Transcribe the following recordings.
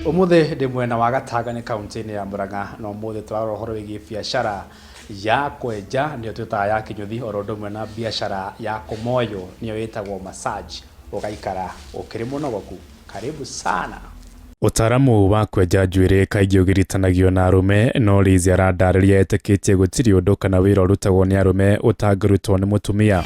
Ũmũthĩ ndĩ mwena wa Gatanga nĩ kaunti-inĩ ya Murang'a na ũmũthĩ tũrarora ũhoro wĩgiĩ biacara ya kwenja nĩyo twĩtaga ya kĩnyũthi oro ũndũ ũmwe na biacara ya kũmoywo nĩyo ĩtagwo massage ũgaikara ũkĩrĩ mũnogoku. Karibu sana. Ũtaaramu wa kwenja njuĩrĩ kaingĩ ũgiritanagio na arũme, no Liz arandarĩria etĩkĩtie gũtirĩ ũndũ kana wĩra ũrutagwo nĩ arũme ũtangĩrutwo nĩ mũtumia.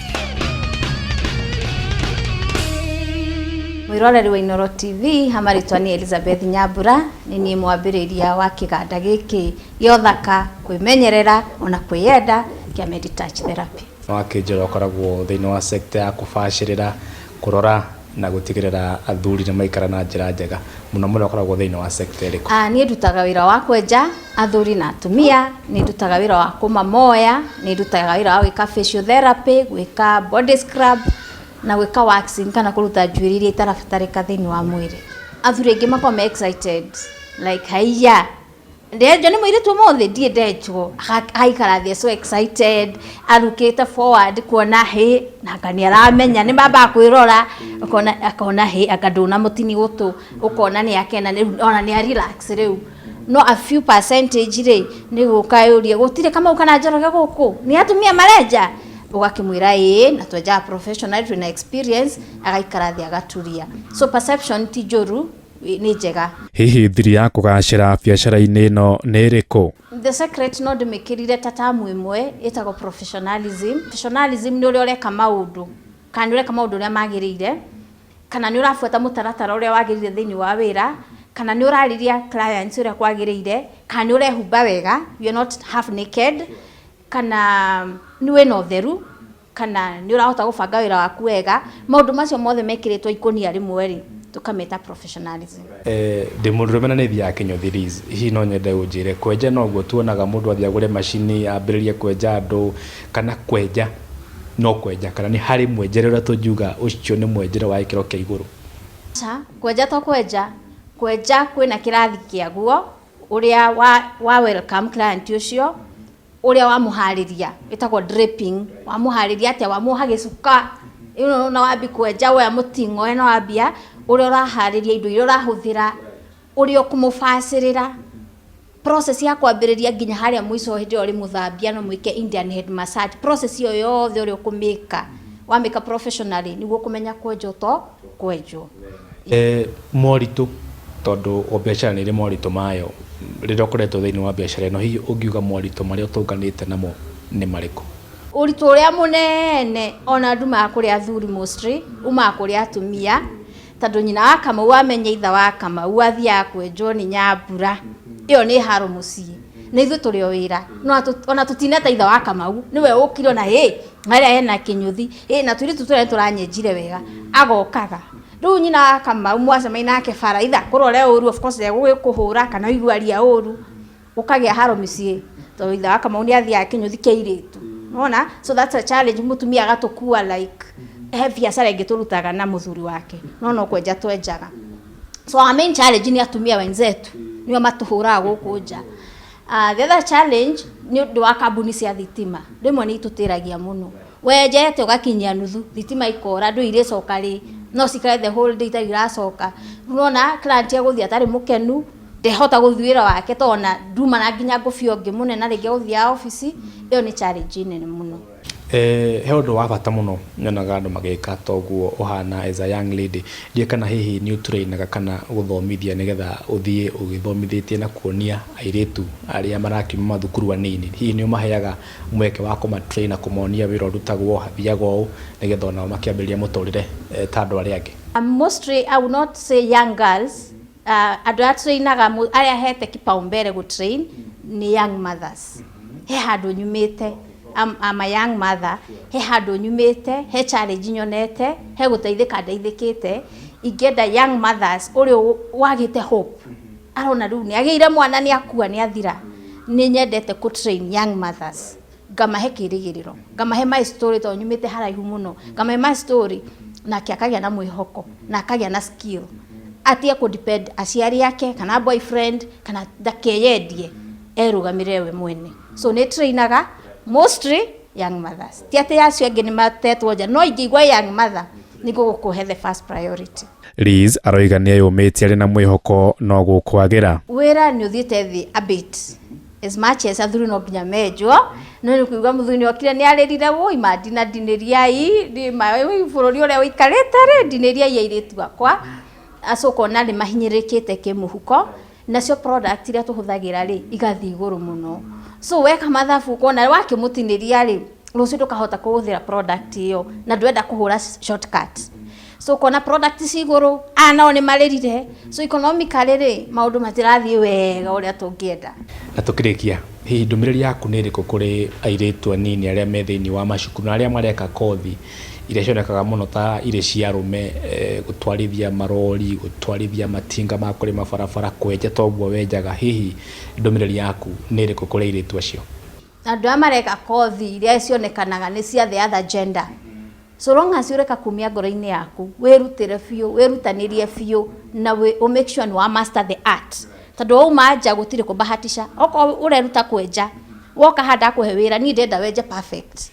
Mwĩroreri wa Inooro TV, ha marĩtwa nĩ Elizabeth Nyambura, nĩ niĩ mwambĩrĩria wa kĩganda gĩkĩ gĩa ũthaka, kwĩmenyerera ona kwĩyenda kĩa Meditouch Therapy. Wakĩnjĩra ũkoragwo thĩinĩ wa sector ya kũbacĩrĩra, kũrora na gũtigĩrĩra athuri nĩ maikara na njĩra njega. Mũno mũno ũkoragwo thĩinĩ wa sector ĩrĩkũ? Ah, niĩ ndutaga wĩra wa kwenja athuri na atumia, nĩ ndutaga wĩra wa kũmamoya, nĩ ndutaga wĩra wa gwĩka facial therapy, gwĩka body scrub na gwĩka waxing kana kũruta njuĩrĩ iria itarabatarĩka thĩinĩ wa mwĩrĩ. Athuri aingĩ makoragwo me excited like haiya ndenjwo nĩ mũirĩtu ũmũthĩ ndiĩ ndenjwo, agaikara thĩ so excited arukĩte forward kuona hĩ na anga nĩ aramenya nĩ mambaga kwĩrora ũkona akona hĩ anga ndũna mũtini gũtũ ũkona nĩ akena rĩu ona nĩ a relax rĩu no a few percentage rĩ nĩ gũka yũrie gũtirĩ Kamau kana Njoroge gũkũ nĩ atumia marenja ũgakĩmwĩra ĩĩ na twenjaga professional twĩna experience agaikara thĩ agaturia so perception ti njũru nĩ njega. Hihi thiri ya kũgacĩra biacara-inĩ ĩno nĩ ĩrĩkũ? The secret no ndĩmĩkĩrire ta tamu ĩmwe ĩtagwo professionalism. Professionalism nĩ ũrĩa ũreka maũndũ kana nĩ ũreka maũndũ ũrĩa magĩrĩire kana nĩ ũrabuata mũtaratara ũrĩa wagĩrĩire thĩinĩ wa wĩra kana nĩ ũrarĩria clients ũrĩa kwagĩrĩire kana nĩ ũrehumba wega, you are not half naked, kana nĩ wĩna ũtheru kana nĩ ũrahota gũbanga wĩra waku wega. Maũndũ macio mothe mekĩrĩtwo ikũnia rĩmwe rĩ, tũkameta professionalism. Ndĩ mũndũrũme na nĩ thiaga kĩnyũthi Liz, hihi no nyende ũnjĩre kwenja noguo tuonaga mũndũ athiĩ agũre macini ambĩrĩrie kwenja andũ kana kwenja no kwenja kana nĩ harĩ mwenjere ũrĩa tũngiuga ũcio nĩ mwenjere wa gĩkĩro kĩa igũrũ? Aca, kwenja to kwenja, kwenja kwĩna kĩrathi kĩaguo ũrĩa wa, wa welcome client ũcio ũrĩa wamũharĩria ĩtagwo draping wamũharĩria atĩa wamuoha gĩcuka ĩno na wambi kwenja woya mũting'oe na wambia ũrĩa ũraharĩria indo iria ũrahũthĩra ũrĩa ũkũmũbacĩrĩra process ya kwambĩrĩria nginya harĩa mũico hĩndĩ ĩyo ũrĩmũthambia no mwĩke Indian head massage process ĩyo yothe ũrĩa ũkũmĩka wamĩka professionally nĩguo kũmenya kwenjwo to kwenjwo. Moritũ, tondũ o biacara nĩ ĩrĩ moritũ mayo, rĩrĩa ũkoretwo thĩinĩ wa biacara ĩno, hihi ũngiuga moritũ marĩa ũtũnganĩte namo nĩ marĩkũ? Ũritũ ũrĩa mũnene ona ndumaga kũrĩ athuri mostly, umaga kũrĩ atumia, tondũ nyina wa Kamau amenya ithe wa Kamau athiaga kwenjwo nĩ Nyambura, ĩyo nĩ haro mũciĩ. Na ithuĩ tũrĩ o wĩra, ona tũtineta ithe wa Kamau, nĩwe ũkire ona hĩ, harĩa hena kĩnyũthi, ĩ na tũirĩtu tũrĩa nĩtũranyenjire wega, agokaga. Rĩu nyina wa Kamau mwacemania nake bara, either akũrore ũru, of course ndegũgĩkũhũra kana ũigue aria ũru, gũkagĩa haro mĩciĩ, tondũ ithe wa Kamau nĩ athiaga kĩnyũthi kĩa airĩtu. Nĩwona? So that's a challenge mũtumia agatũkua like he biacara ĩngĩ tũrutaga na mũthuri wake, no no kwenja twenjaga. So our main challenge nĩ atumia wenzetu, nĩo matũhũraga gũkũ nja. The other challenge nĩ ũndũ wa kambuni cia thitima, rĩmwe nĩ itũtĩragia mũno. Wenjete ũgakinyia nuthu, thitima ikora, ndũĩ irĩcoka rĩ, no cikare the whole day itarĩ iracoka. Rĩu nĩwona client egũthiĩ atarĩ mũkenu, ndehota gũthiĩ wĩra wake tondũ ona nduma na nginya ngũbia ũngĩ mũnene na rĩngĩ egũthiaga obici, ĩyo nĩ challenge nene mũno. He ũndũ wa bata mũno nyonaga andũ magĩka toguo ũhana as a young lady, ndiũĩ kana hihi nĩ ũtũrainaga kana gũthomithia nĩgetha ũthiĩ ũgĩthomithĩtie na kuonia airĩtu arĩa marakiuma mathukuru anini, hihi nĩ ũmaheaga mweke wa kũma train na kũmonia wĩra ũrutagwo, hathiaga ũũ, nĩgetha onao makĩambĩrĩria mũtũrĩre ta andũ arĩa angĩ? Mostly I would not say young girls, andũ arĩa trainaga arĩa hete kipaumbele gũ train nĩ young mothers. He handũ nyumĩte, I'm a young mother, he handũ nyumĩte, he challenge nyonete, he gũteithĩka ndeithĩkĩte, ingĩenda young mothers ũrĩa wagĩte hope, arona rĩu nĩ agĩire mwana nĩ akua nĩ athira, nĩ nyendete kũ train young mothers, ngamahe kĩrĩgĩrĩro, ngamahe my story tondũ nyumĩte haraihu mũno, ngamahe my story, nake akagĩa na mwĩhoko, na akagĩa na skill, atige kũ depend aciari ake, kana boyfriend, kana ndakeyendie, erũgamĩrĩre we mwene. So nĩ trainaga mostly young mothers. Ti atĩ acio angĩ nĩ matetwo nja, no ingĩigua young mother, Nĩ ngũgũkũhe the first priority. Liz aroiga nĩ eyũmĩtie arĩ na mwĩhoko no gũkwagĩra. Wĩra nĩ ũthiĩte thĩ a bit, as much as athuri no nginya menjwo, no nĩ kuuga mũthuri nĩ okire nĩ arĩrire, woi ma ndinandinĩriai bũrũri ũrĩa ũikarĩte rĩ, ndinĩriai airĩtu akwa. Aco ũkona nĩ mahinyĩrĩrĩkĩte kĩmũhuko, nacio product iria tũhũthagĩra rĩ igathiĩ igũrũ mũno. So weka mathabu ũkona wakĩmũtinĩria rĩ, rũciũ ndũkahota kũhũthĩra product ĩyo na ndwenda kũhũra shortcut. So ũkona product ci igũrũ, aya nao nĩ marĩrire. So economically rĩ, maũndũ matirathiĩ wega ũrĩa tũngĩenda. Na tũkĩrĩkia, hihi ndũmĩrĩri yaku nĩ ĩrĩkũ kũrĩ airĩtu anini arĩa me thĩinĩ wa macukuru na arĩa mareka kothi iria cionekaga mũno ta irĩ cia arũme, gũtwarithia marori, gũtwarithia matinga ma kũrĩma barabara, kwenja ta ũguo wenjaga? Hihi ndũmĩrĩri yaku nĩ ĩrĩkũ kũrĩ airĩtu acio? Andũ aya mareka kothi iria cionekanaga nĩ cia the other gender, so long as ũreka kumia ngoro-inĩ yaku, wĩrutĩre biũ, wĩrutanĩrie biũ, na ũ make sure nĩ wa master the art, tondũ wauma nja gũtirĩ kũbahatisha. Okorwo ũreruta kwenja, woka haha ndakũhe wĩra, niĩ ndĩrenda wenje perfect,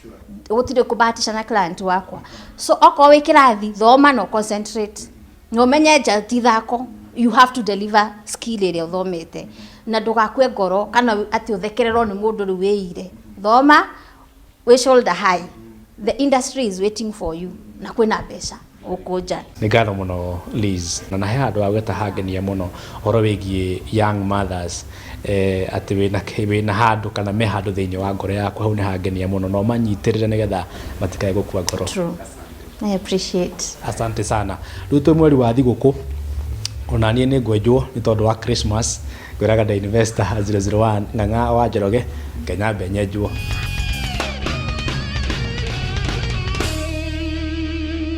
gũtirĩ kũbahatisha na client wakwa. So okorwo wĩ kĩrathi, thoma na concentrate na ũmenye nja ti thako. You have to deliver skill ĩrĩa ũthomete, na ndũgakue ngoro kana atĩ ũthekererwo nĩ mũndũ. Rĩu wĩire, thoma wĩ shoulder high. The industry is waiting for you, na kwĩna mbeca gũkũ nja. Nĩ ngatho mũno, Liz. Na he handũ wagweta hangenia mũno, ũhoro wĩgiĩ young mothers, atĩ wĩna handũ kana me handũ thĩinĩ wa ngoro yaku. Hau nĩ hangenia mũno, na ũmanyitĩrĩre nĩgetha matikae gũkua ngoro. True. I appreciate. Asante sana. Rĩu twĩ mweri wa thigũkũ, ona niĩ nĩ ngwenjwo nĩ tondũ wa Christmas. Ngwĩraga nda investor 001 Ng'ang'a wa Njoroge, Kenya mbe nyenjwo.